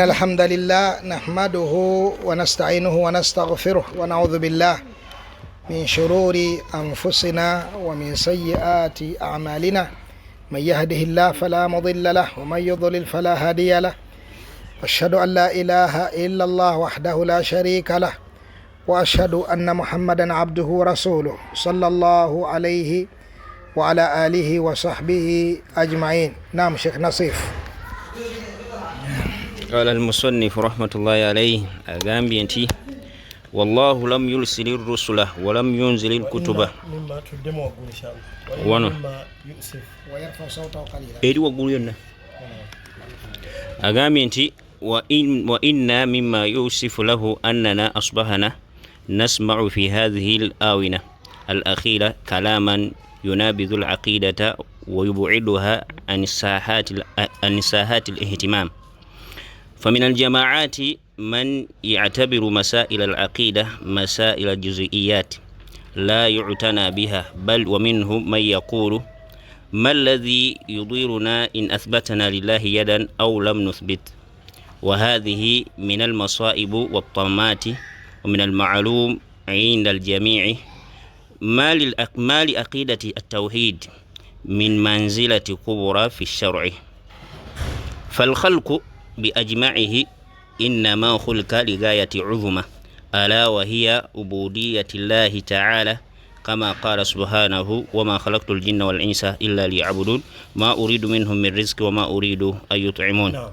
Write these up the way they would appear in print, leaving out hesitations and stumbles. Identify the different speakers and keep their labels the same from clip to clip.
Speaker 1: الحمد لله نحمده ونستعينه ونستغفره ونعوذ بالله من شرور أنفسنا ومن سيئات أعمالنا، من يهده الله فلا مضل له ومن يضلل فلا هادي له، أشهد أن لا إله إلا الله وحده لا شريك له، وأشهد أن محمدا عبده ورسوله صلى الله عليه وعلى آله وصحبه أجمعين. نعم شيخ نصيف.
Speaker 2: قال المصنف رحمة الله عليه agambye nti والله لم يرسل الرسل ولم ينزل الكتب.
Speaker 3: مما tuddemu waggulu inshallah.
Speaker 2: Wano.
Speaker 3: مما يؤسف.
Speaker 1: ويرفع صوته قليلا.
Speaker 2: Eri waggulu yonna agambye nti وإن مما يؤسف له أننا أصبحنا نسمع في هذه الآونة الأخيرة كلاما ينابذ العقيدة ويبعدها عن ساحات الاهتمام. فمن الجماعات من يعتبر مسائل العقيدة مسائل جزئيات لا يعتنى بها، بل ومنهم من يقول: ما الذي يضيرنا إن أثبتنا لله يدا أو لم نثبت؟ وهذه من المصائب والطامات. ومن المعلوم عند الجميع ما لعقيدة التوحيد من منزلة كبرى في الشرع، فالخلق بأجمعه إنما خلق لغاية عظمى، ألا وهي عبودية الله تعالى، كما قال سبحانه: وما خلقت الجن والإنس إلا ليعبدون، ما أريد منهم من رزق وما أريد أن يطعمون.
Speaker 3: نعم،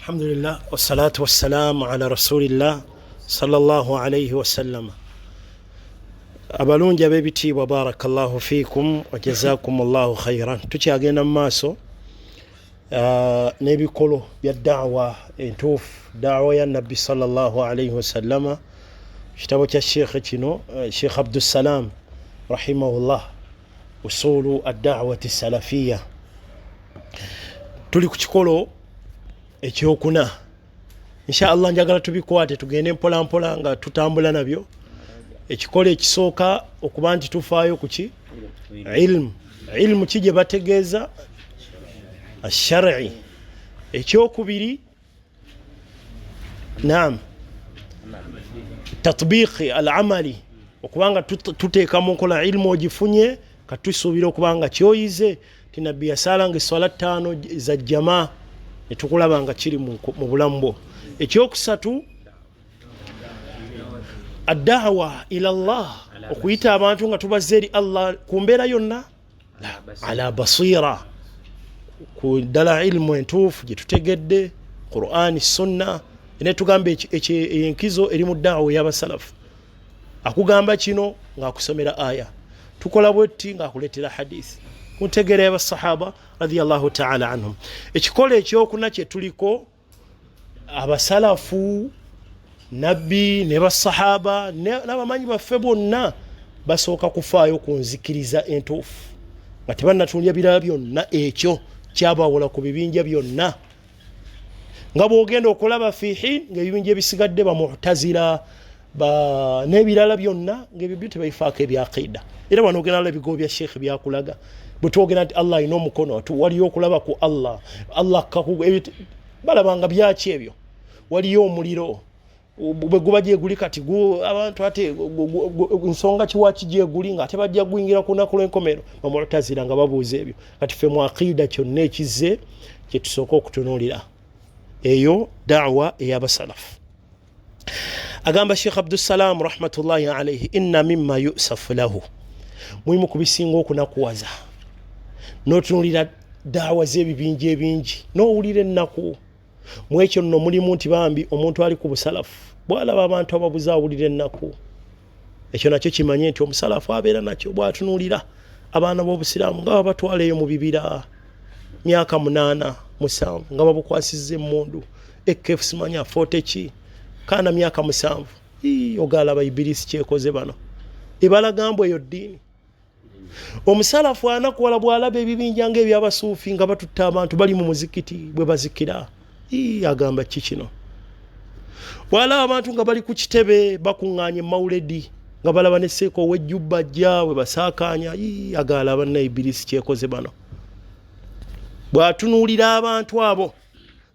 Speaker 3: الحمد لله والصلاة والسلام على رسول الله صلى الله عليه وسلم. Abalungi ab'ebitiibwa, بارك الله فيكم وجزاكم الله خيرا. Tukyagenda mu maaso n'ebikolo bya daawa entuufu, daawa ya Nabbi صلى الله عليه وسلم. Kitabo kya sheekhe kino, Sheekh Abdussalam رحمه الله, أصول الدعوة السلفية. Tuli ku kikolo ekyokuna. Insha Allah njagala tubikwate, tugende mpola mpola nga tutambula nabyo. Ekikolo ekisooka okuba nti tufaayo kuki? Ilmu. Ilmu ki gye bategeeza? الشرعي. Ekyokubiri, نعم, تطبيق العملي, okubanga tuteeka mu nkola ilmu ogifunye. Katusuubira okubanga kyoyize ti Nabbi yasaalanga eswala ttaano za jama, netukulaba nga kiri mu bulamu bwo. Ekyokusatu, الدعوة إلى الله, okuyita abantu nga tubazza eri Allah ku mbeera yonna, على بصيرة, ku ddala ilmu entuufu gye tutegedde, Qurani, Sunna. Netugamba enkizo eri mu daawa ey'abasalafu. Akugamba kino ng'akusomera aya, tukola bwetti ng'akuleetera hadisi ku ntegeera y'abasahaba رضي الله تعالى عنهم. Ekikolo ekyokuna kyetuliko, abasalafu, Nabbi ne basahaba n'abamanyi baffe bonna basooka kufaayo ku nzikiriza entuufu nga tebannatundya birala byonna. Ekyo kyabawula ku bibinja byonna, nga bwogenda okulaba في حين ngaebibinja ebisigadde, Bamutazira n'ebirala byonna, ngaebyo byo tebabifaako ebyaqida. Era wano ogenda laba ebigobo bya sheekhe byakulaga. Bwe twogera nti Allah alina omukono, waliyo okulaba ku Allah, Allah balabanga byaki ebyo? Waliyo omuliro, bwe guba gyeguli kati abantu ate nsonga kiwaki gyeguli nga ate bajja guyingira ku lunaku lw'enkomero? Bamutazira nga babuuza ebyo. Kati ffe mu aqida kyonna ekizze kyetusooka okutunuulira, eyo daawa ey'abasalafu. Agamba Sheekh Abdussalam رحمة الله عليه: إن مما يؤسف له, mulimu ku bisinga okunakuwaza n'otunuulira daawa z'ebibinja ebingi n'owulira ennaku. Mu ekyo nno mulimu nti bambi omuntu ali ku busalafu bw'alaba abantu ababuze awulira ennaku. Ekyo nakyo kimanye nti omusalafu abeera nakyo bw'atunuulira abaana b'obusiraamu nga babatwala eyo mu bibira, myaka 8, 7, nga babukwasizza emmundu ekf simanya forty ki, kaana myaka 7. Ogalaba Ibirisi kyekoze bano, ebalagambwa eyo ddiini. Omusalafu anakuwala bw'alaba ebibinja ngaebyabasuufi nga batutta abantu bali mu muzikiti bwe bazikira. Agamba ki kino? Bw'alaba abantu nga bali ku kitebe bakuŋŋaanya emawuledi, nga balaba ne seeka ow'ejjubba ajja bwe basaakaanya, agala banna Ibirisi kyekoze bano. Bw'atunuulira abantu abo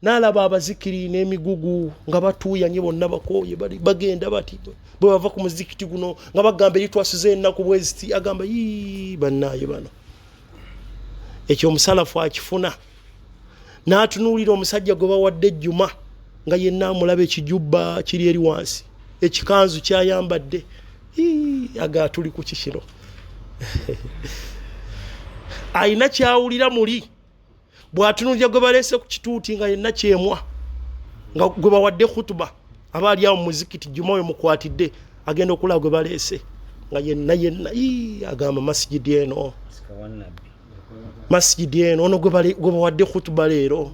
Speaker 3: N'alaba abazikiri n'emigugu nga batuuyanye bonna bakooye, bagenda bati bwe bava ku muzikiti guno nga bagamba eri twasuze ennaku bweziti, agamba yii bannaaye bano. Ekyo omusalafu akifuna. N'atunuulira omusajja gwe bawadde ejjuma nga yenna amulaba ekijubba kiri eri wansi, ekikanzu kyayambadde, aga tuli ku kikino. Alina kyawulira muli bw'atunuulira gwe baleese ku kituuti nga yenna kyemwa, nga gwe bawadde khutuba aba ali awo mu muzikiti jjuma we mukwatidde, agenda okulaba gwe baleese nga yenna yenna, agamba masijidi eno, masijidi eno, ono gwe bawadde khutuba leero.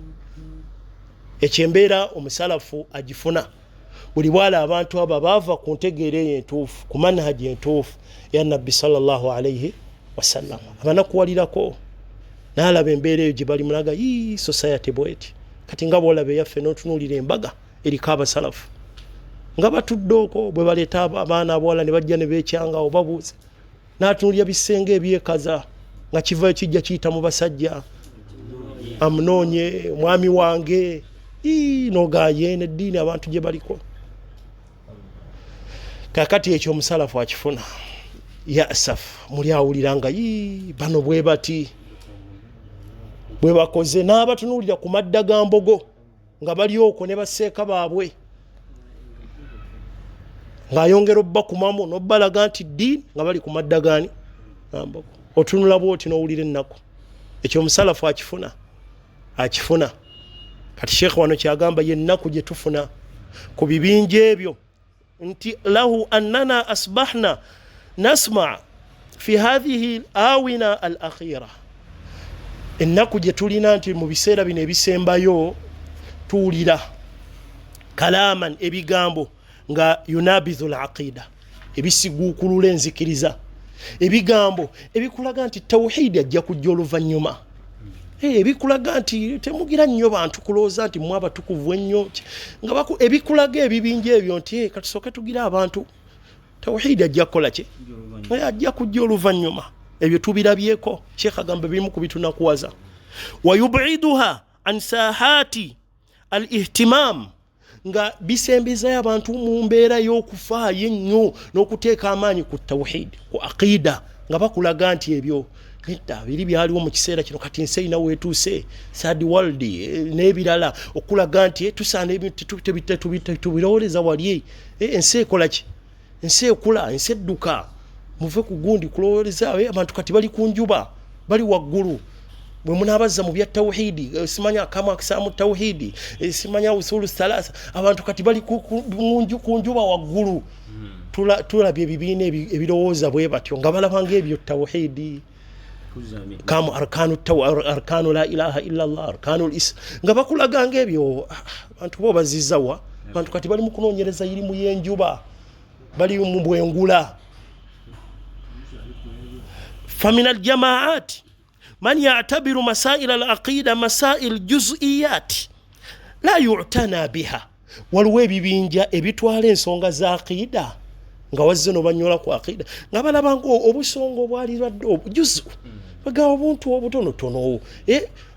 Speaker 3: Ekyo embeera omusalafu agifuna buli bwala abantu abo baava ku ntegeera eyo entuufu, ku manhaji entuufu ya Nabbi sallallahu alaihi wasallam, abanakuwalirako n'alaba embeera eyo gye bali mulaga, yii society bweti. Kati nga bw'olaba eyaffe n'otunuulira embaga eriko abasalafu nga batudde okwo, bwe baleeta abaana abawala ne bajja ne beekyangawo babuuza, n'atunuulira bisenge ebyekaza nga kivayo kijja kiyita mu basajja, amunoonye omwami wange, n'ogaye n'eddiini abantu gye baliko. Kakati ekyo omusalafu akifuna. Yasaf muli awulira nga bano bwe bati bwe bakoze, n'abatunuulira ku madda ga mbogo nga bali okwo ne baseeka baabwe, ng'ayongera obbakumamu n'obbalaga nti ddiini nga bali ku madda gaani mbogo. Otunula bw'oti n'owulira ennaku. Ekyo omusalafu akifuna, akifuna. Kati Sheekh wano kyagamba yennaku gye tufuna ku bibinja ebyo nti lahu annana asbahna nasma fi hadhihi awina al akhira, ennaku gye tulina nti mu biseera bino ebisembayo tuwulira kalaman, ebigambo nga yunabidhu al aqida, ebisiguukulula enzikiriza, ebigambo ebikulaga nti tawhidi ajja kujja oluvannyuma, ebikulaga nti temugira nnyo bantu kulowooza nti mwe abatukuvu ennyo, nga ebikulaga ebibinja ebyo nti katusooke tugire abantu tawhidi ajja kukola ki, ajja kujja oluvannyuma. Ebyo tubirabyeko. Sheekh agamba birimu ku bitunakuwaza. Wa yubiduha an sahati al ihtimam, nga bisembezayo abantu mu mbeera y'okufaayo ennyo n'okuteeka amaanyi ku tawhid, ku aqida, nga bakulaga nti ebyo nedda biri byaliwo mu kiseera kino, kati ensi erina weetuuse, third world n'ebirala, okulaga nti tusaana ebintu tubirowoleza wali, ensi ekola ki, ensi ekula, ensi edduka, muve ku gundi kulowoleza abantu kati bali ku njuba, bali waggulu, bwe munaabazza mu bya tawhidi, simanya akamu akisaamu tawhidi, simanya usulu thalatha, abantu kati bali ku njuba waggulu. Tulabye ebibiina ebirowooza bwe batyo nga balabanga ebyo tawhidi kamu arkanu la ilaha illa Allah, arkanu is, nga bakulaganga ebyo abantu bo bazizawa. Abantu kati bali mu kunoonyereza irimu y'enjuba, bali mu bwengula. Famin aljamaat man yatabiru masail alaqida masail juziyat la yutana biha, waliwo ebibinja ebitwala ensonga za aqida nga wazze nobanyola ku aqida nga balaba nga obusonga obwalibadde obujuzu bagamba obuntu obutonotono,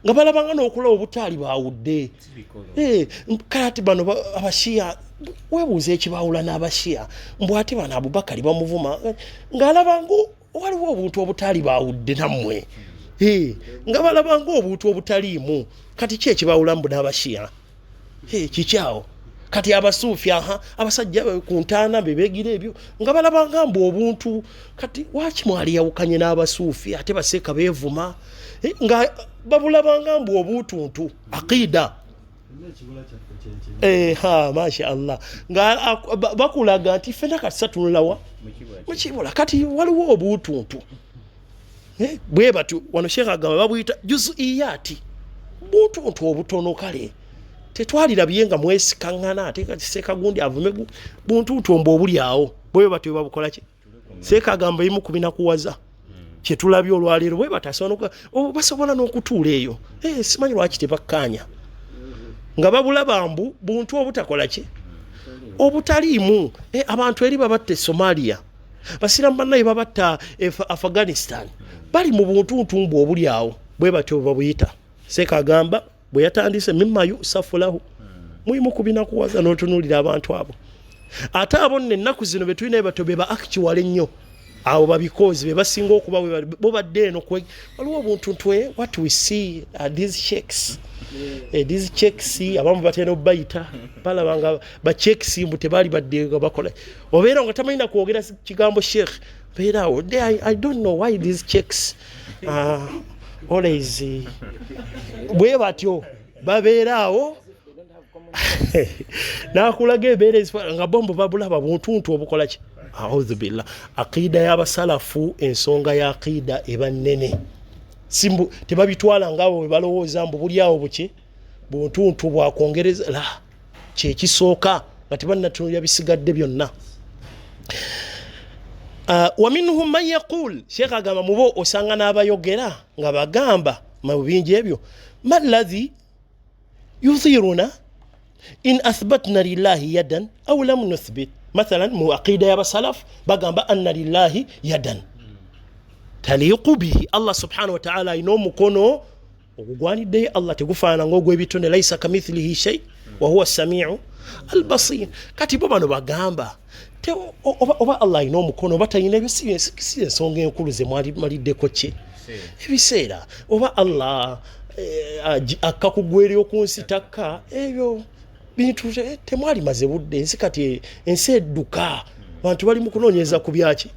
Speaker 3: nga balabanga n'okulaba obutaali baawudde. Kati bano abashiya weebuuza ekibawula n'abashiya, mbu ate bano Abubakari bamuvuma, ng'alaba nga waliwo obuntu obutaali baawudde nammwe, nga balaba nga obuntu obutaliimu. Kati ki ekibawula mbu n'abashiya? Kikyawo. Kati abasuufi aha abasajja ku ntaana be beegira ebyo nga balabanga mbu obuntu, kati waki mwaliyawukanye n'abasuufi ate baseeka beevuma, nga babulabanga mbu obuntuntu aqida. Masha Allah, nga bakulaga nti ffenna kati satunulawa mukibula, kati waliwo obuntuntu bwe batyo. Wano Sheekh agamba babuyita juziyati, buntuntu obutono, kale tetwalirabye nga mwesikaŋŋana ate kati seeka gundi avume buntuntu ombo obuli awo, bwe batyo babukola ki. Seeka agamba ebimu ku binakuwaza kyetulabye olwaleero bwe batyo basobola n'okutuula eyo, simanyi lwaki tebakkaanya, nga babulaba mbu buntu obutakola ki, obutaliimu. Abantu eri babatta e Somalia, basiramu bannaye babatta e Afghanistan, bali mu buntuntu mbu obuli awo, bwe batyo babuyita. Seeka agamba Bwe yatandise mimma yusafu lahu, mulimu kubinakuwaza n'otunuulira abantu abo. Ate abo nno ennaku zino be tulina bato be ba actual ennyo, abo babikozi be basinga okuba bo badde eno. Waliwo obuntu ntwe what we see are these sheikhs, these sheikhs abamu batera obayita balaba nga ba sheikhs mbu tebaali badde nga bakola, obeera nga tamanyi na kwogera kigambo sheikh, beera awo. I don't know why these sheikhs always bwe batyo babeera awo nakulaga embeera nga bombo babulaba buntuntu obukola ki. Audhu billah. Aqida y'abasalafu, ensonga ya aqida eba nnene, simbu tebabitwala ngaabo bwe balowooza mbu buli awo buki buntuntu bwakwongereza la kyekisooka nga tebannatunulira bisigadde byonna. Wa minhum man yaqul, sheekh agamba mubo osanga n'abayogera nga bagamba mu bingi ebyo, ma ladhi yuthiruna in athbatna lillahi yadan au lam nuthbit. Mathalan mu aqida y'abasalafu bagamba anna lillahi yadan taliqu bihi, Allah subhanahu wa ta'ala alina omukono ogugwaniddeyo Allah, tegufaanana ng'ogw'ebitonde, laisa kamithilihi shay wa huwa samiu albasir. Kati bo bano bagamba oba Allah alina omukono oba talina, ebyo si ensonga enkulu ze mwaliddeko ki ebiseera, oba Allah akka kugweryo ku nsi takka, ebyo bintu temwalimaze budde. Ensi kati ensi edduka, abantu bali mu kunoonyereza ku byaki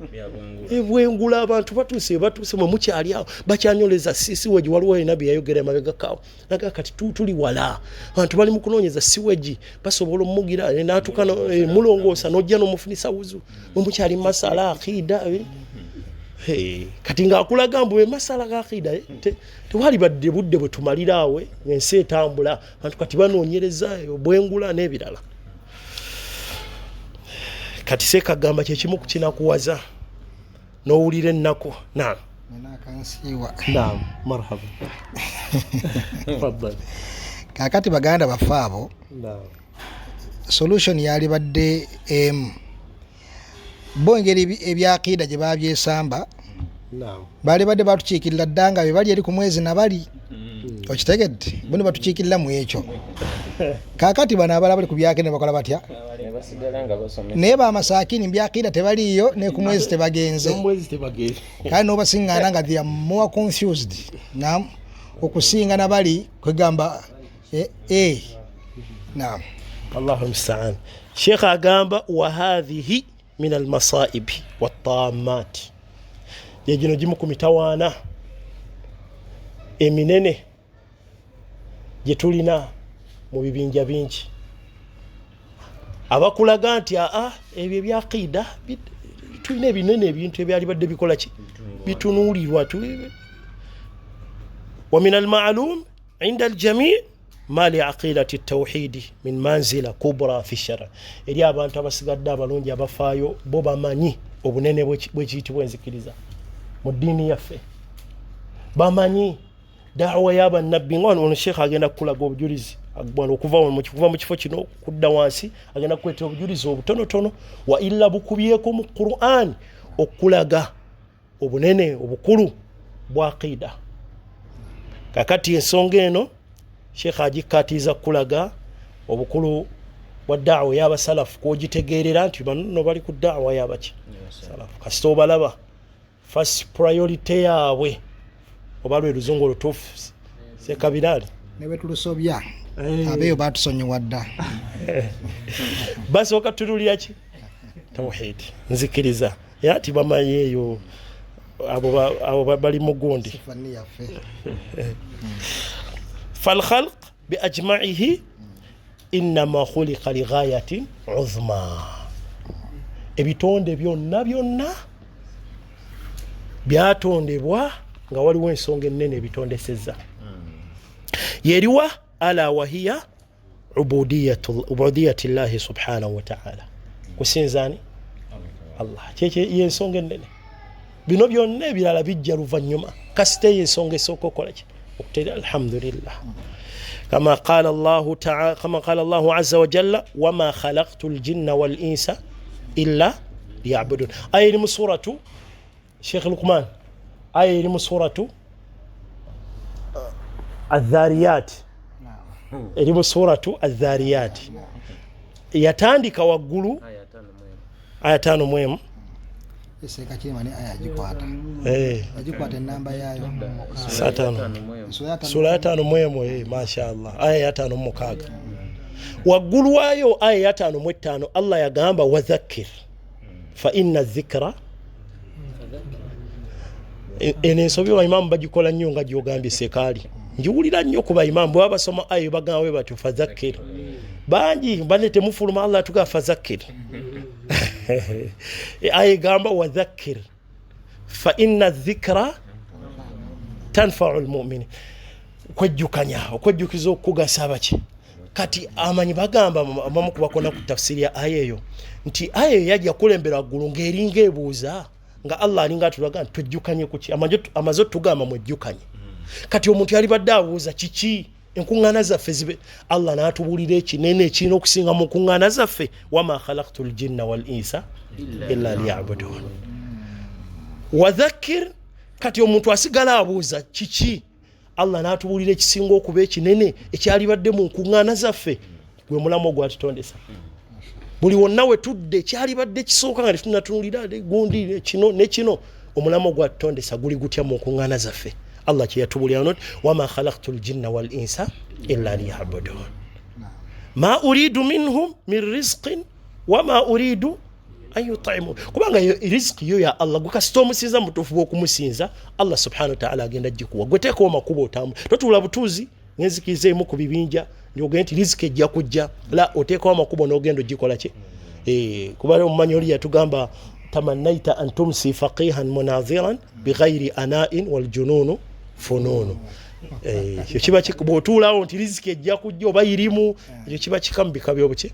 Speaker 3: ebwengula, abantu batuuse batuuse, mwe mukyali awo bakyanyoleza sewage. Waliwo alina bye yayogera emabegakaawo naga kati tuli wala, abantu bali mu kunoonyeza sewage, basobola omugira natuuka mulongoosa n'ojja n'omufunisa wuzu, mwe mukyali mu masala akida. Kati ng'akulaga mbu emasala ga akida tewali badde budde bwe tumalira awe, ensi etambula, abantu kati banoonyereza obwengula n'ebirala. Kati seekagamba kyekimu ku kinakuwaza n'owulira ennaku. Naam.
Speaker 1: Nina akansiiwa.
Speaker 3: Naam, marhaba, faddal.
Speaker 1: Kaakati baganda baffe abo,
Speaker 3: naam
Speaker 1: solution yalibadde emu. Bo engeri ebyakiida gye babyesamba,
Speaker 3: naam
Speaker 1: baali badde batukiikirira dda nga be bali eri ku mwezi nabali, okitegedde? Bo ne batukiikirira mu ekyo. Kaakati bano abalala bali ku byakiida ne bakola batya?
Speaker 4: Ne basigala nga basomesa.
Speaker 1: Naye bamasaakini mbyakiida tebaliiyo, ne ku mwezi tebagenze.
Speaker 3: Omwezi tebagenda.
Speaker 1: Kale n'obasiŋŋaana nga they are more confused nam okusinga nabali kwegamba nam.
Speaker 3: Allahu mustaan. Sheekh agamba wa hadhihi min almasaibi wattamat, gye gino gimu ku mitawaana eminene gye tulina mu bibinja bingi, abakulaga nti aa ebyo ebyaqiida tulina ebinene, ebintu ebyalibadde bikola ki bitunuulirwa. Wa min almalum inda aljami ma liaqidati tawhidi min manzila kubra fi shara, eri abantu abasigadde abalungi abafaayo bo bamanyi obunene bwekiyitibwa enzikiriza mu ddiini yaffe, bamanyi dawa y'abannabbi. Nga wano ono sheekh agenda kukulaga obujulizi wano okuva mu kifo kino kudda wansi, agenda kukuleetera obujulizi obutonotono wa illa bukubyeko mu Quran okulaga obunene obukulu bwa aqida. Kakati ensonga eno sheekh agikkaatiriza kukulaga obukulu bwa daawa y'abasalafu, kwogitegeerera nti bano nno bali ku daawa y'abaki salafu. Kasita obalaba first priority yaabwe, oba lwe luzungu olutuufu sekabiraali.
Speaker 1: Ne bwe tulusobya, abeeyo batusonyiwa dda.
Speaker 3: Basooka tunulira ki? Tawhid, nzikiriza era ti bamanyi eyo abo bali mu gundi.
Speaker 1: Fanni yaffe.
Speaker 3: Falkhalq biajmaihi innama khuliqa lighayatin uzma, ebitonde byonna byonna byatondebwa nga waliwo ensonga ennene ebitondesezza, yeriwa ala wahiya ubudiyati llahi subhanahu wataala, kusinzaani Allah. Kyekyo yensonga ennene, bino byonna ebirala bijja luvannyuma, kasita eyo ensonga esooka okukolaki okutera. Alhamdulillah, kama qala Allahu ta'ala, kama qala Allahu azza wa jalla, wama khalaqtu ljinna wal insa illa liyabudun. Aya eri mu suratu Sheikh Lukman, aya eri mu suratu Adhariyat. Eri mu suratu Adhariyati, yatandika waggulu aya 51.
Speaker 1: Eseeka kirima ne aya agikwata. Agikwata enamba yaayo.
Speaker 3: Satano. Sura ya 51, mashallah, aya ya 56. Waggulu waayo aya ya 55, Allah yagamba wadhakkir fa inna dhikra. Eno ensobi baimamu bagikola nnyo, nga gyogambye sekaali, njiwulira nnyo ku baimamu bwe basoma ayo bagamba bwe batyo fadhakkir. Bangi bane temufuluma, Allah tuga fadhakkir. Aya egamba wadhakkir fa inna dhikra tanfau lmuminin, kwejjukanya, okwejjukiza okukugasa abaki. Kati amanyi bagamba abamu kubakona ku tafsiri ya aya eyo nti aya eyo yajja kulembera waggulu ng'eringa ebuuza, nga Allah alinga atulaga nti twejjukanye kuki? Amaze otugamba mwejjukanye. Kati omuntu yalibadde abuuza kiki enkuŋŋaana zaffe zibe. Allah n'atubuulira ekinene ekirina okusinga mu nkuŋŋaana zaffe, wama khalaktu ljinna wal insa illa liyabudun. Wadhakkir, kati omuntu asigala abuuza kiki? Allah n'atubuulira ekisinga okuba ekinene ekyalibadde mu nkuŋŋaana zaffe gwe mulamu ogwatutondesa. Buli wonna we tudde kyalibadde kisooka nga tetunatunulira gundi kino ne kino, omulamu ogwatutondesa guli gutya mu nkuŋŋaana zaffe? Allah kyeyatubuulira not wama khalaktu ljinna wal insa illa liyabudun, ma uridu minhum min rizqin wama uridu an yutaimun. Kubanga yo riziki yo ya Allah, gwe kasita omusinza mutuufu bw'okumusinza, Allah subhanahu wataala agenda gikuwa. Gwe teekawo makubo otambula, totuula butuuzi ngenzikiriza emu ku bibinja njogere nti riziki ejja kujja, la oteekawo amakubo n'ogenda ogikola ki. Kuba omumanyi oli yatugamba tamannaita an tumsi faqihan munaziran bighairi anain waljununu fununu. Ekyo kiba bw'otuulawo nti riziki ejja kujja oba irimu, ekyo kiba kika mu bika by'obuki.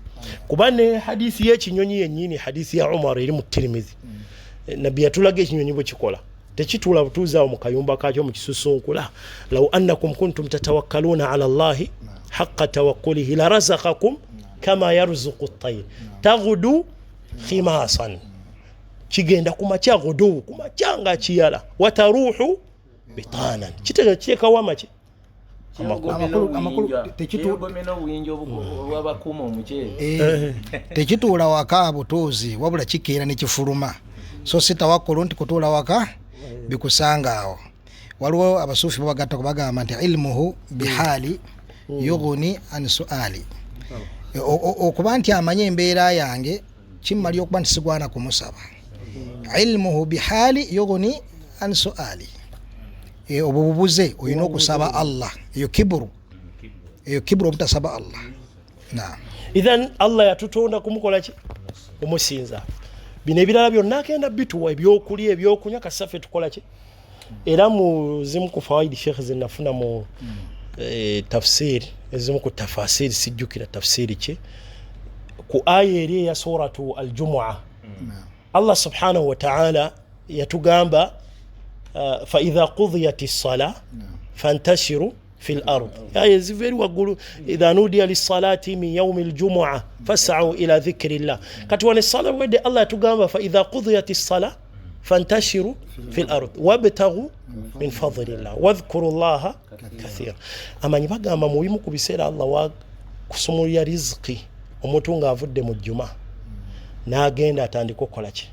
Speaker 3: Kuba ne hadisi y'ekinyonyi yennyini, hadisi ya Umar eri mu Tirimizi, nabbi yatulaga ekinyonyi bwe kikola, tekituula butuuzi awo mu kayumba kakyo mu kisusunkula. Law annakum kuntum tatawakkaluuna ala llahi haqa tawakkulihi larazakakum kama yarzuku tayir tagudu khimasan, kigenda kumakya, gudu kumakya nga kiyala, wataruhu bitanan, kiteekawo amaki.
Speaker 1: Amakulu
Speaker 4: n'obuyinja obwabakuuma omuceere.
Speaker 1: Tekituula waka butuuzi, wabula kikeera ne kifuluma. So si tawakkulu nti kutuula waka bikusanga awo. Waliwo abasuufi babagatta kubagamba nti ilmuhu bihaali yughni an suali. Okuba nti amanye embeera yange kimmalya okuba nti sigwana kumusaba. Ilmuhu bihaali yughni an suali. Obwo bubuze, olina okusaba Allah. Eyo kiburu, eyo kiburu obutasaba Allah. Naam.
Speaker 3: Ithan Allah yatutonda kumukola ki? Kumusinza. Bino ebirala byonna agenda bituwa, ebyokulya, ebyokunywa, kasaffe tukola ki? Era mu zimu ku fawaidi shekhe zenafuna mu tafsiri, ezimu ku tafasiri, sijjukira tafsiri ki, ku aya eri eya suratu Aljumua, Allah subhanahu wataala yatugamba faidha qudiyat ssala fantashiru fi lard. Aya eziva eri waggulu, idha nudiya lissalati min yaumi ljumua fasau ila dhikri llah. Kati wano essala bwedde, Allah yatugamba faidha qudiyat ssala fantashiru fi lard wabtagu min fadlillah wadhkuru llaha kathira. Amanyi bagamba mu bimu ku biseera Allah wa kusumulira riziki omuntu ng'avudde mu jjuma n'agenda atandika okukola ki,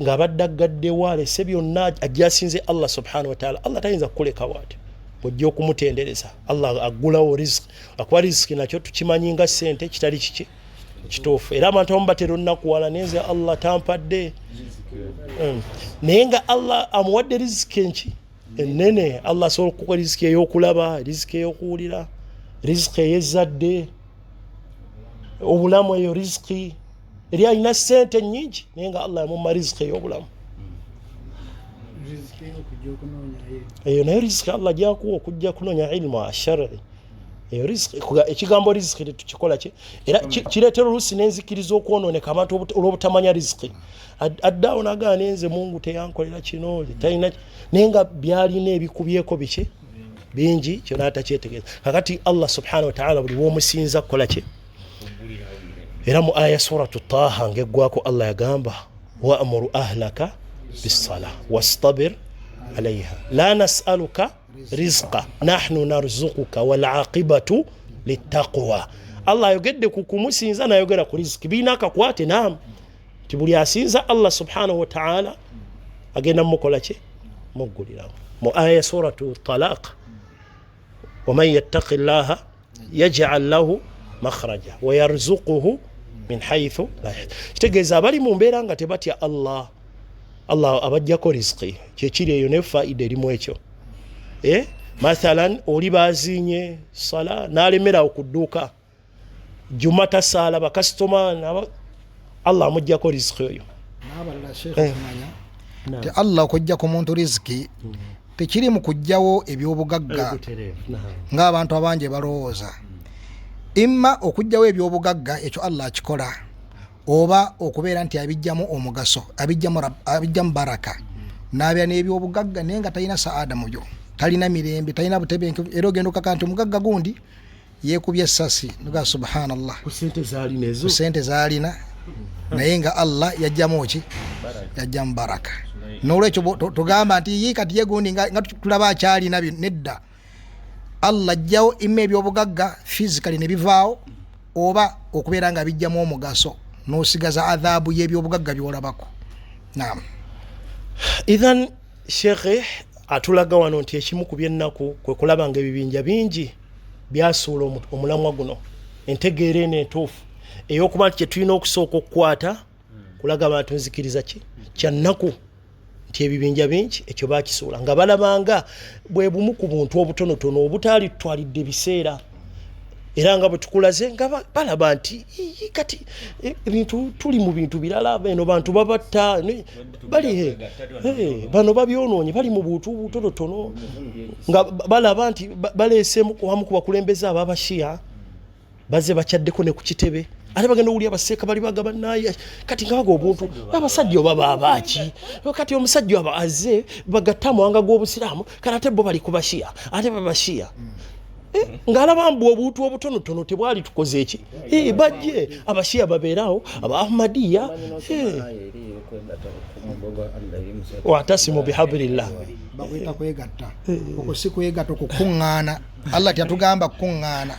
Speaker 3: ng'abadde aggaddewo, alese byonna, ajja asinze Allah subhanahu wataala. Allah tayinza kukuleka bwatyo bw'ojja okumutendereza. Allah aggulawo riziki, akuba riziki nakyo tukimanyi nga ssente, kitali kiki kituufu. Era abantu abamu batera olunakuwala nenze Allah tampadde. Naye nga Allah amuwadde riziki enki ennene. Allah asobola okukuwa riziki ey'okulaba, riziki ey'okuwulira, riziki ey'ezzadde, obulamu, eyo riziki. Eri alina ssente nnyingi naye nga Allah yamumma riziki ey'obulamu, eyo nayo riziki Allah gyakuwa okujja kunoonya ilmu ashari, eyo riziki. Ekigambo riziki tetukikola ki, era kireetera oluusi n'enzikiriza okwonooneka abantu olw'obutamanya riziki. Addaawo nagaa nenze Mungu teyankolera kino, talina, naye nga byalina ebikubyeko biki bingi kyona atakyetegeeza. Kakati Allah subhanahu wataala buli womusinza kukola ki? Era mu aya suratu Taha ngaeggwako, Allah yagamba wamuru ahlaka bisala wastabir Alaiha la nasaluka rizqa nahnu narzukuka walaqibatu litaqwa. Allah ayogedde ku kumusinza nayogera ku riziki, birina akakwate. Naamu, nti buli asinza Allah subhanahu wataala agenda mumukola ki? Muggulirawo mu aya ya suratu Talaq, waman yattaqi llaha yajal lahu makhraja wayarzuquhu min haithu la yahtasib. Kitegeeza abali mu mbeera nga tebatya Allah, Allah abajjako riziki. Kyekiri eyo ne faida erimu ekyo. Mathalan oli bazinye sala n'alemerawo ku dduuka, juma tasaala, bakasitoma, Allah amugjako riziki oyo.
Speaker 1: N'abalala, Sheekh, okumanya nti Allah okujja ku muntu riziki tekiri mu kujjawo ebyobugagga ng'abantu abangi balowooza. Imma okujjawo ebyobugagga, ekyo Allah akikola, oba okubeera nti abijjamu omugaso, abijjamu baraka, n'abeera n'ebyobugagga naye nga talina saada mu byo, talina mirembe, talina butebenkevu. Era ogenda okaka nti omugagga gundi yeekubye essasi, nga subhanallah,
Speaker 3: ku sente zaalina ezo,
Speaker 1: ku sente zaalina, naye nga Allah yajjamu ki? Yajjamu baraka. Nolwekyo tugamba nti ye kati ye gundi nga tulaba akyalina bino, nedda. Allah ajjawo imma ebyobugagga physically ne bivaawo, oba okubeera nga bijjamu omugaso n'osigaza adhaabu y'ebyobugagga byolabako. Naam.
Speaker 3: Ithan shekhe atulaga wano nti ekimu ku byennaku kwe kulaba nga ebibinja bingi byasuula omulamwa guno, entegeera eno entuufu ey'okuba nti kyetulina okusooka okukwata kulaga abantu nzikiriza ki. Kyannaku nti ebibinja bingi ekyo bakisuula nga balabanga bwe bumu ku buntu obutonotono obutaali tutwalidde ebiseera, era nga bwe tukulaze nga balaba nti kati ebintu tuli mu bintu birala, eno bantu babatta, bali bano babyonoonye, bali mu buntu obutonotono, nga balaba nti baleeseemu wamu ku bakulembeze ab'abashiya bazze bakyaddeko ne ku kitebe, ate bagenda owulira abaseeka bali bagaba naye kati nga baga obuntu abasajja oba babaaki, kati omusajja aba azze bagatte amawanga g'obusiraamu, kati ate bo bali ku bashiya, ate babashiya ng'alaba mbu obuntu obutonotono tebwali tukoze eki, bajje abashiya babeerawo, aba Ahmadiya, watasimu bihablillah.
Speaker 1: Bakuyita kwegatta, okwo si kwegatta, okukuŋŋaana. Allah teyatugamba kukuŋŋaana,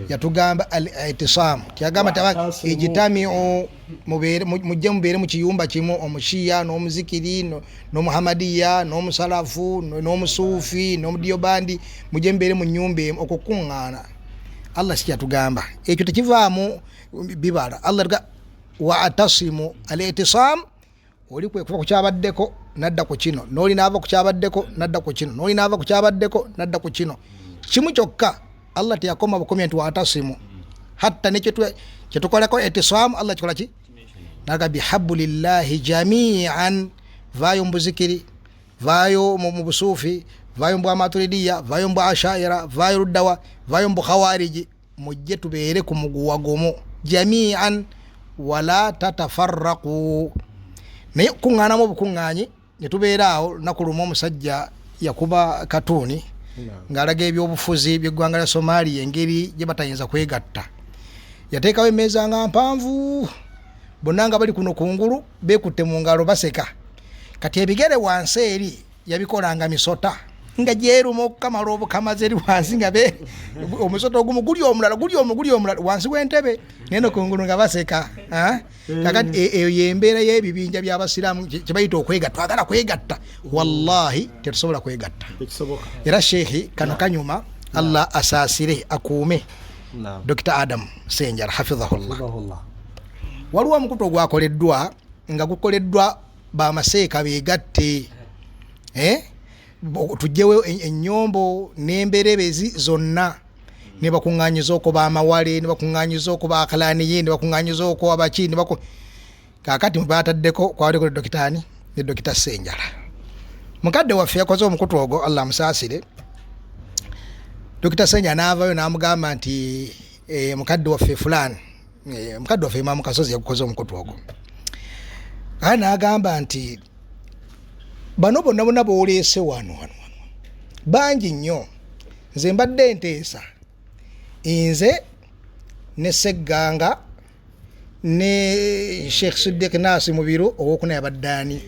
Speaker 1: yatugamba al-itisamu. Teyagamba nti ijtamiu, mujje mubeere mu kiyumba kimu, omushiya n'omuzikiri n'omuhamadiya n'omusalafu n'omusuufi n'omudiyobandi, mujje mubeere mu nyumba emu. Okwo kukuŋŋaana Allah si kyatugamba, ekyo tekivaamu bibala. Allah tuga wa atasimu al-itisam, oli kwe kuva ku kyabaddeko nadda ku kino, n'oli naava ku kyabaddeko nadda ku kino, n'oli naava ku kyabaddeko nadda ku kino, kimu kyokka. Allah teyakoma bukomye nti watasimu, hatta nekyo kyetukolako itisamu Allah kikola ki? Naga bihabulillahi jamian, vaayo mu buzikiri, vaayo mu busuufi, vaayo mu bwamaturidiya, vaayo mu bwa ashaira, vaayo luddawa, vaayo mu bukhawariji, mujje tubeere ku muguwa gumu, jamian wala tatafarraku. Naye kuŋŋaanamu obukuŋŋaanyi ne tubeera awo. Lunaku lumu omusajja yakuba katuuni ng'alaga ebyobufuzi by'eggwanga lya Somalia, engeri gye batayinza kwegatta. Yateekawo emmeeza nga mpanvu, bonna nga bali kuno kungulu beekutte mu ngalo baseka. Kati ebigere wansi eri yabikolanga misota nga gyeruma okukamala obukamazi eri wansi, nga omusota ogumu guli omulala guli omu guli omulala wansi w'entebe, neno kungulu nga baseka. Kakati eyo yembeera y'ebibinja by'abasiraamu kye bayita okwegatta. Twagala kwegatta, wallahi tetusobola kwegatta. Era sheekhi kano kanyuma, Allah asaasire akuume Dr Adam Senjala hafidhahullah. Waliwo omukutu ogwakoleddwa nga gukoleddwa bamaseeka begatte, tugyewo ennyombo n'emberebezi zonna, ne bakuŋŋanyiza okuba amawale, ne bakuŋŋanyiza okuba akalaniye, ne bakuŋŋanyiza okuba baki, ne kaakati bataddeko kwabaddeko ne dokitaani ne Dokita Senjala. Mukadde waffe yakoze omukutu ogwo, Allah amusaasire. Dokita Senjala n'avayo n'amugamba nti mukadde waffe fulani, mukadde waffe Imaamu Kasozi yagukoze omukutu ogwo, ate n'agamba nti bano bonna bonna booleese wano wano wano bangi nnyo, nze mbadde nteesa nze ne Segganga ne Sheikh Siddiq Nasi Mubiru owokuna yabadde ani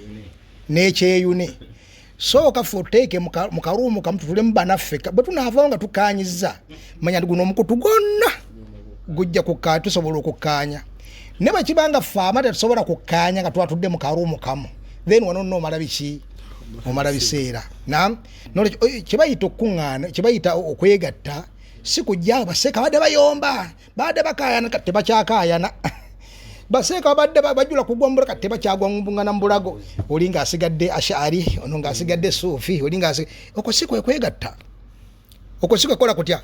Speaker 1: n'ekyeyune. Sooka ffe oteeke mu karuumu kamu tutulemu banaffe, bwe tunaavaawo nga tukkaanyizza, manya nti guno omukutu gwonna gujja kukkaanya, tusobola okukkaanya. Ne bwe kiba nga ffe ama tetusobola kukkaanya nga twatudde mu karuumu kamu, then wano nno omala biki? Omala biseera. Naam, nolwekyo kye bayita okukuŋŋaana, kye bayita okwegatta, si kujja baseeka badde bayomba, badde bakaayana, kati tebakyakaayana. Baseeka badde bajula kugwa mu bulago, kati tebakyagwa mu bulago. Oli ng'asigadde Ash'ari, ono ng'asigadde Suufi, oli okwo si kwe kwegatta. Okwo si kwe kukola kutya?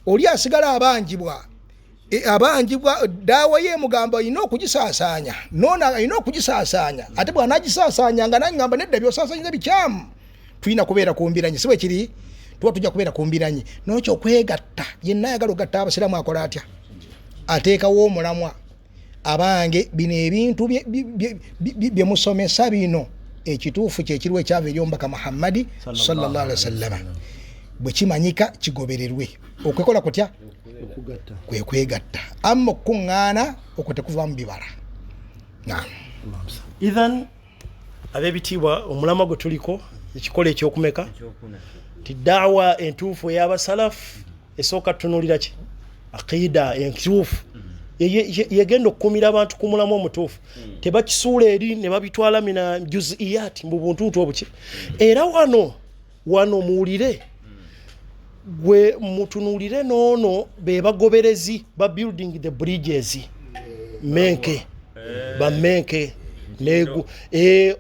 Speaker 1: Oli asigala abanjibwa. Abanjibwa daawa ye emugamba olina okugisaasaanya, noona alina okugisaasaanya, ate bw'anaagisaasaanya nga nangamba nedda by'osaasaanyiza bikyamu, tulina kubeera ku mbiranyi, si bwe kiri? Tuba tujja kubeera ku mbiranyi. N'olwekyo okwegatta, yenna ayagala okugatta abasiraamu akola atya? Ateekawo omulamwa. Abange, bino ebintu bye musomesa bino, ekituufu kyekiriwo ekyava eri omubaka Muhammadi sallallahu alaihi wasallama, bwe kimanyika kigobererwe. Okwekola kutya? Kwe kwegatta. Amma okukuŋŋaana okwo tekuvaamu bibala. Naam.
Speaker 3: Idhan ab'ebitiibwa, omulamwa gwe tuliko ekikola ekyokumeka nti daawa entuufu ey'abasalafu esooka tutunuulira ki? Aqida entuufu yegenda okukuumira abantu ku mulamu omutuufu. Tebakisuula eri ne babitwala mina juziyat mu buntuntu obuki. Era wano muwulire, gwe mutunuulire n'ono be bagoberezi ba building the bridges, menke bamenke negu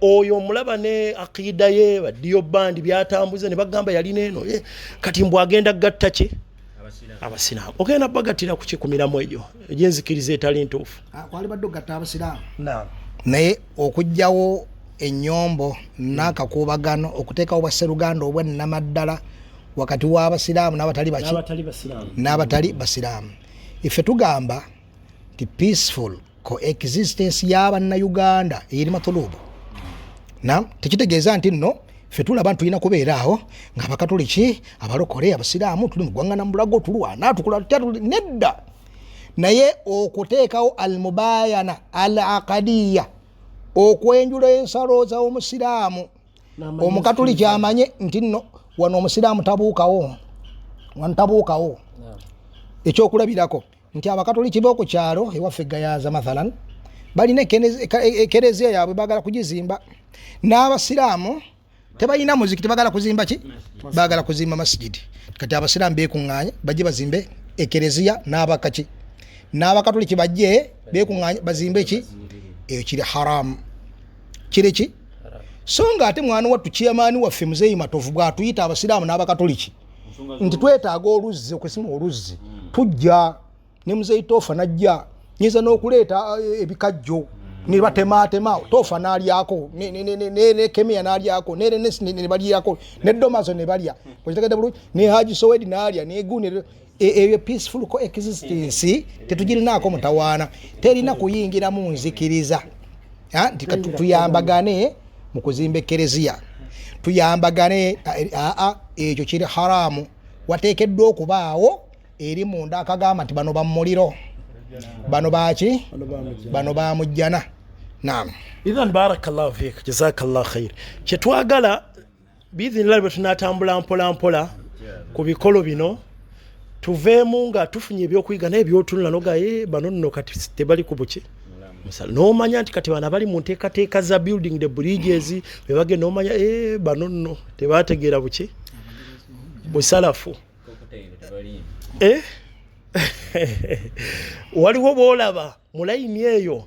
Speaker 3: oyo omulaba ne akida ye badiyo bandi byatambuza ne bagamba yalina eno kati mbw agenda gatta ki abasiraamu, ogenda bagattira ku kikumiramu egyo egyenzikiriza etali ntuufu.
Speaker 1: Kwali badde okugatta abasiraamu, naye okuggyawo ennyombo n'akakuubagano, okuteekawo bwasseruganda obwennamaddala wakati w'abasiraamu n'abatali baki, n'abatali basiraamu. Ife tugamba nti peaceful coexistence y'abannayuganda eri matulubu. Na tekitegeeza nti nno ffe tulaba nti tulina kubeera awo ng'abakatoliki, abalokole, abasiraamu tuli mu ggwanga na mulago, tulwana, tukola tutya, nedda. Naye okuteekawo almubayana al aqadiya, okwenjula ensalo z'omusiraamu, omukatuliki amanye nti nno wano omusiraamu tabuukawo, wano tabuukawo. Ekyokulabirako nti abakatoliki b'oku kyalo ewaffe Gayaza mathalan balina ekereziya yaabwe, baagala kugizimba, n'abasiraamu tebalina muzikiti, bagala kuzimba ki? Baagala kuzimba masigidi. Kati abasiraamu bekuŋŋaanye bajje bazimbe ekereziya, n'abakaki n'abakatoliki bajje bekuŋŋaanye bazimbe ki? Eyo kiri haramu, kiri ki? So nga ate mwana wattu chairman waffe Muzeeyi Matovu bw'atuyita abasiraamu n'abakatoliki nti twetaaga oluzzi, okusima oluzzi, tujja ne Muzeeyi Tofa najja, nyinza n'okuleeta ebikajjo ne batematema, Tofa n'alyako, ne Kemiya n'alyako, ne Renesi ne balyako, ne Domazo ne balya, okitegedde bulungi, ne Haji Sowedi n'alya, ne Guni. Ebyo peaceful coexistence tetugirinaako mutawaana, terina kuyingira mu nzikiriza. Nti tuyambagane mu kuzimba ekereziya, tuyambagane, aa, ekyo kiri haramu. Wateekeddwa okubaawo eri munda akagamba nti bano bamuliro, bano baki, bano bamujjana. Naam.
Speaker 3: Idhan barakallahu fik, jazakallah khair. Kyetwagala biidhinillah bwe tunatambula mpola mpola ku bikolo bino, tuveemu nga tufunye ebyokuyiga, naye byotunula noga bano nno kati tebali ku buki n'omanya nti kati bano abali mu nteekateeka za building the bridges bebagenda, nomanya bano nno tebategeera buki busalafu. Waliwo boolaba mu layini eyo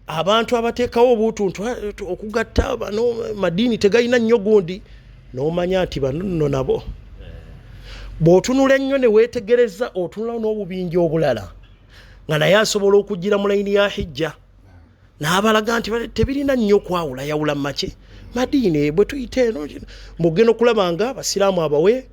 Speaker 3: abantu abateekawo obutuntu okugatta bano madiini tegalina nnyo gundi, n'omanya nti bano nno nabo bw'otunula ennyo ne weetegereza, otunulawo n'obubinja obulala nga naye asobola okugira mu layini ya hijja n'abalaga nti tebirina nnyo kwawulayawula mu maki madiini. Bwe tuyita eno mbwogenda okulaba nga abasiraamu abawe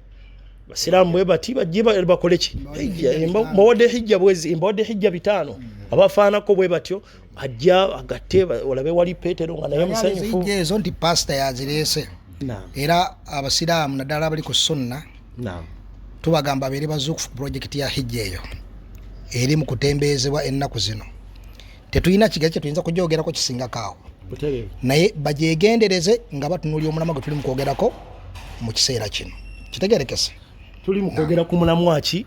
Speaker 3: basiraamu bwe bati bajje bakole ki hijja, mbawadde hijja bwezi, mbawadde hijja 500, abafaanako bwe batyo ajja agatte olabe wali Petero nga naye musanyufu.
Speaker 1: Hijja ezo nti pasita yazireese. Era abasiraamu naddala abali ku sunna tubagamba babeere bazuukufu ku pulojekiti ya hijja eyo eri mu kutembeezebwa ennaku zino. Tetulina kigazi kyetuyinza kujogerako kisingako awo. Naye bagyegendereze nga batunuulira omulamwa gwe tuli mu kwogerako mu kiseera kino. Kitegerekese.
Speaker 3: Tuli mu kwogera ku mulamwa ki?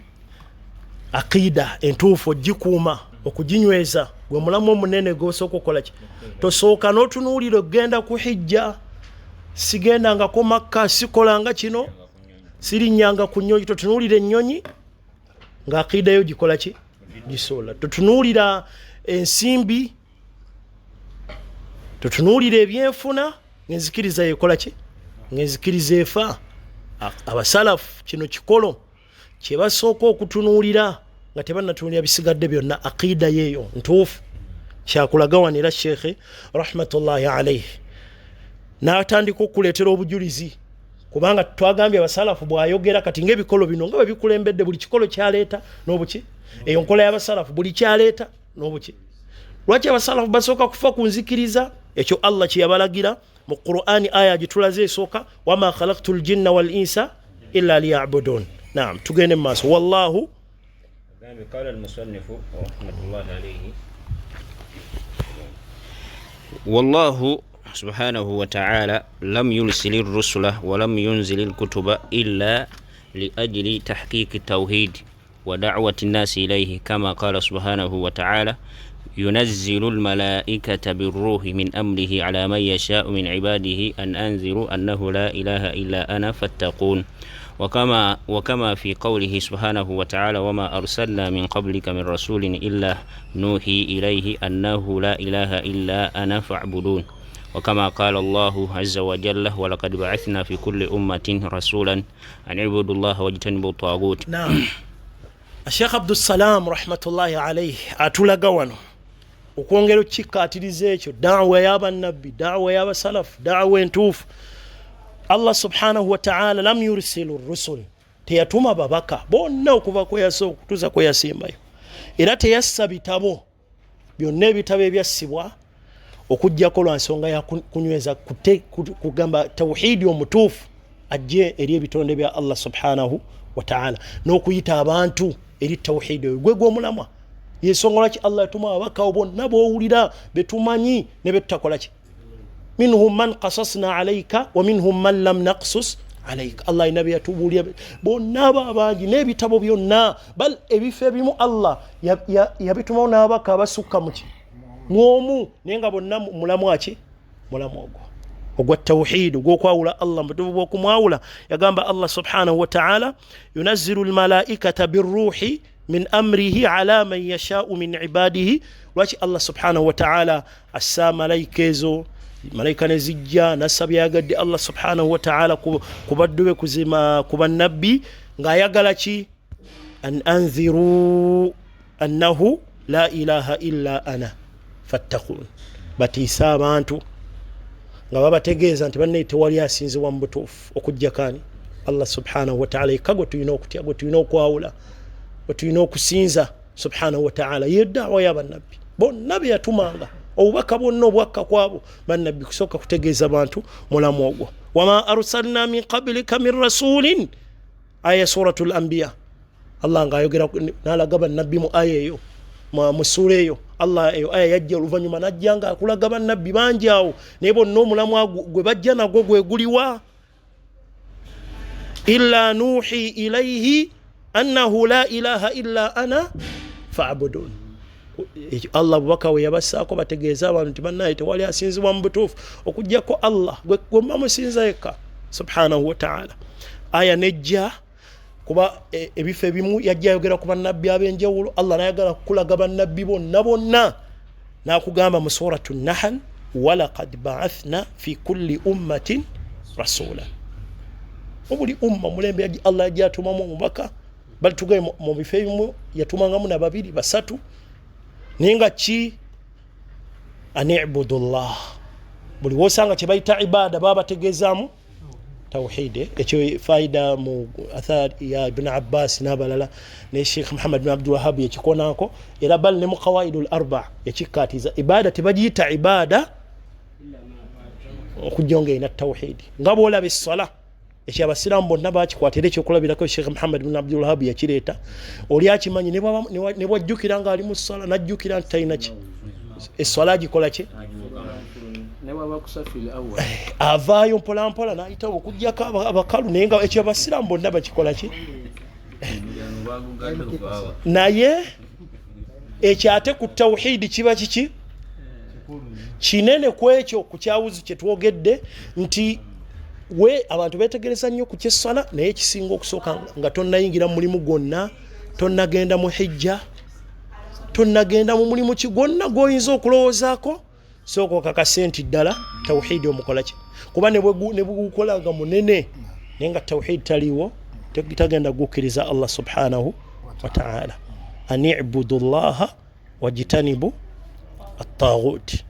Speaker 3: Aqida entuufu ogikuuma, okuginyweza, gwe mulamwa omunene gw'osooka okukola ki? Tosooka n'otunuulira okugenda ku hijja, sigendangako Makka, sikolanga kino, sirinnyanga ku nnyonyi. Totunuulira ennyonyi nga aqida yo gikola ki? Gisobola. Totunuulira ensimbi, totunuulira ebyenfuna, ng'enzikiriza yekola ki? Ng'enzikiriza efa. Abasalafu kino kikolo kye basooka okutunuulira nga tebannatunuulira bisigadde byonna. Aqida yeeyo ntuufu. Kyakulaga wano era Sheekhe rahmatullahi alaihi n'atandika okuleetera obujulizi, kubanga twagambye abasalafu bw'ayogera kati ng'ebikolo bino nga bwe bikulembedde, buli kikolo kyaleeta n'obuki, eyo nkola y'abasalafu, buli kyaleeta n'obuki. Lwaki abasalafu basooka kufa ku nzikiriza? Ekyo Allah kye yabalagira mu Qur'ani, aya gitulaze esooka, wama khalaqtu ljinna wal insa illa liyabudun. Naam, tugende mu maaso. Wallahu
Speaker 2: قال المصنف رحمة الله عليه: والله سبحانه وتعالى لم يرسل الرسل ولم ينزل الكتب إلا لأجل تحقيق التوحيد ودعوة الناس إليه، كما قال سبحانه وتعالى: ينزل الملائكة بالروح من أمره على من يشاء من عباده أن أنذروا أنه لا إله إلا أنا فاتقون. وكما في قوله سبحانه وتعالى: وما أرسلنا من قبلك من رسول إلا نوحي إليه أنه لا إله إلا أنا فاعبدون. وكما قال الله عز وجل: ولقد بعثنا في كل أمة رسولا أن اعبدوا الله واجتنبوا الطاغوت.
Speaker 3: Naam, Sheekh Abdussalam rahmatullahi alaihi atulaga wano okwongera okukikkaatiriza ekyo, daawa y'abannabbi, daawa y'abasalafu, daawa entuufu. Allah subhanahu wataala lam yursilu rusul, teyatuma babaka bonna okuva kweyasooka okutuusa kweyasembayo, era teyassa bitabo byonna, ebitabo ebyassibwa okugjako lwa nsonga ya kunyweza kugamba tawhidi omutuufu ajje eri ebitonde bya Allah subhanahu wataala n'okuyita abantu eri tawhidi oyo gwe gw'omulamwa. Yensonga lwaki Allah yatuma ababaka bonna b'owulira betumanyi ne betutakola ki, minhum man qasasna alaika wa minhum man lam naqsus alaika. Allah alina byeyatubuulira bonna abo abangi n'ebitabo byonna, bal ebifo ebimu Allah yabitumawo n'ababaka abasukka muki mwomu, naye nga bonna mulamu aki, mulamu ogwo ogwa tawhid, ogwokwawula Allah mubutuufu bw'okumwawula. Yagamba Allah subhanahu wataala: yunazzilu lmalaikata birruhi min amrihi ala man yashau min ibadihi. Lwaki Allah subhanahu wataala assa malayika ezo, malayika ne zijja nassa byayagadde Allah subhanahu wataala ku baddu be, kuzima ku bannabbi, ng'ayagala ki? An anziru annahu la ilaha illa ana fattakun. Batiise abantu nga babategeeza nti bannaye tewali asinzibwa mu butuufu okujjako ani? Allah subhanahu wataala yekka gwe tulina okutya, gwe tulina okwawula, gwe tulina okusinza subhanahu wataala. Ye daawa y'abannabbi bonna be yatumanga, obubaka bwonna obwakka kwabo bannabbi kusooka kutegeeza bantu mulamu ogwo. Wama arsalna min qablika min rasulin, aya suratu l anbiya. Allah ngaayogera n'alaga bannabbi mu aya eyo, mu ssuula eyo. Allah eyo aya yajja oluvannyuma, najja nga akulaga bannabbi bangi awo, naye bonna omulamwa gwe bajja nagwo gwe guliwa? Illa nuhi ilaihi annahu la ilaha illa ana fabudun. Ekyo Allah bubaka we yabassaako bategeeze abantu nti bannaye tewali asinzibwa mu butuufu okugjako Allah, gwe gwemma musinza yekka subhanahu wataala. Aya nejja kuba ebifo ebimu yajja ayogera ku bannabbi ab'enjawulo. Allah nayagala kukulaga bannabbi bonna bonna, n'akugamba mu suratu Nahal: walaqad baathna fi kulli ummatin rasula. Mu buli umma, mulembe Allah yajja atumamu omubaka. Bali tugaye mu bifo ebimu yatumangamu na babiri, basatu, naye nga ki? An ibudu llah. Buli wosanga kye bayita ibada baba bategeezaamu tawhid. Ekyo faida mu athar ya Ibn Abbas n'abalala, ne Sheikh Muhammad bin Abdul Wahab yakikonako era, bal ne mu Qawaidul Arba yakikkaatiza, ibada tebagiyita ibada okujja nga erina tawhidi. Nga bwolaba essala, ekyo abasiraamu bonna bakikwata, era ekyokulabirako Sheikh Muhammad bin Abdul Wahab yakireeta. Oli akimanyi ne bwajjukira ng'ali mu ssala, najjukira nti talina ki, esswala agikola ki? Avaayo mpolampola n'ayitawo okugyako abakalu, naye nga ekyo abasiraamu bonna bakikola ki? Naye ekyo ate ku tawhidi kiba kiki kinene ku ekyo ku kyawuzi kye twogedde nti we abantu betegereza nnyo ku kyessala, naye ekisinga okusooka nga tonnayingira mu mulimu gwonna, tonnagenda mu hijja, tonnagenda mu mulimu ki gwonna gw'oyinza okulowoozaako, sooka okakase nti ddala tawhidi omukola ki, kuba ne bwegukola nga munene naye nga tawhidi taliiwo, tagenda gukkiriza Allah subhanahu wa ta'ala. Anibudu llaha wajitanibu attaghut,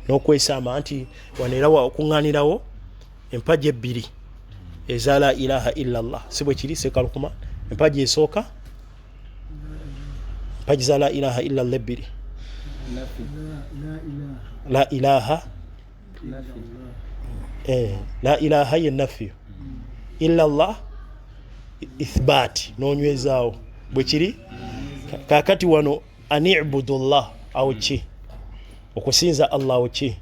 Speaker 3: n'okwesamba nti wano era okuŋŋaanirawo empagi ebbiri eza la ilaha illa llah, si bwe kiri sekalukuma? Empagi esooka, empagi za la ilaha illa llah ebbiri, la ilaha la ilaha ye nafiyo, illa llah ithbaati, n'onywezaawo, bwe kiri? Kakati wano anibudu llah awo ki? Okusinza Allah awo ki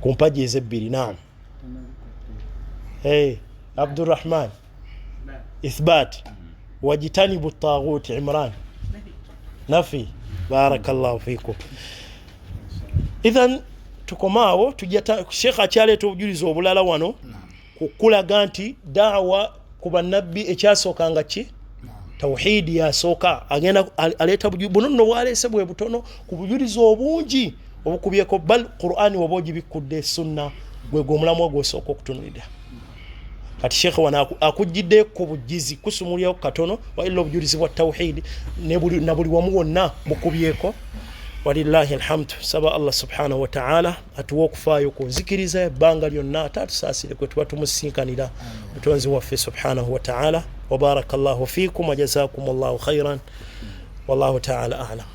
Speaker 3: ku mpagi ezebbiri? Naam, hey, Abdurrahman, ithbat. Wajitanibu taghut, Imran, nafi. Barakallahu fikum. Idhan tukomaawo, Sheekh akyaleeta obujulizi obulala wano kukulaga nti daawa ku bannabbi ekyasookanga ki? Tawhidi yasooka. Agenda aleeta buno nno bwaleese bwe butono ku bujulizi obungi obukubyeko, bal Qur'ani woba ogibikkudde, sunna, gwe gwe omulamwa gwosooka okutunulira. Kati sheekhe wano akugidde ku bujizi kusumulyawo katono, wailla obujulizi bwa tawhidi na buli wamu wonna bukubyeko. Walillahi alhamdu. Saba Allah subhanahu wataala atuwe okufaayo ku nzikiriza ebbanga lyonna, ate atusaasire kwe tuba tumusinkanira mutonzi waffe subhanahu wataala. Wabaraka llahu fikum wajazakum llahu khairan, wallahu taala alam.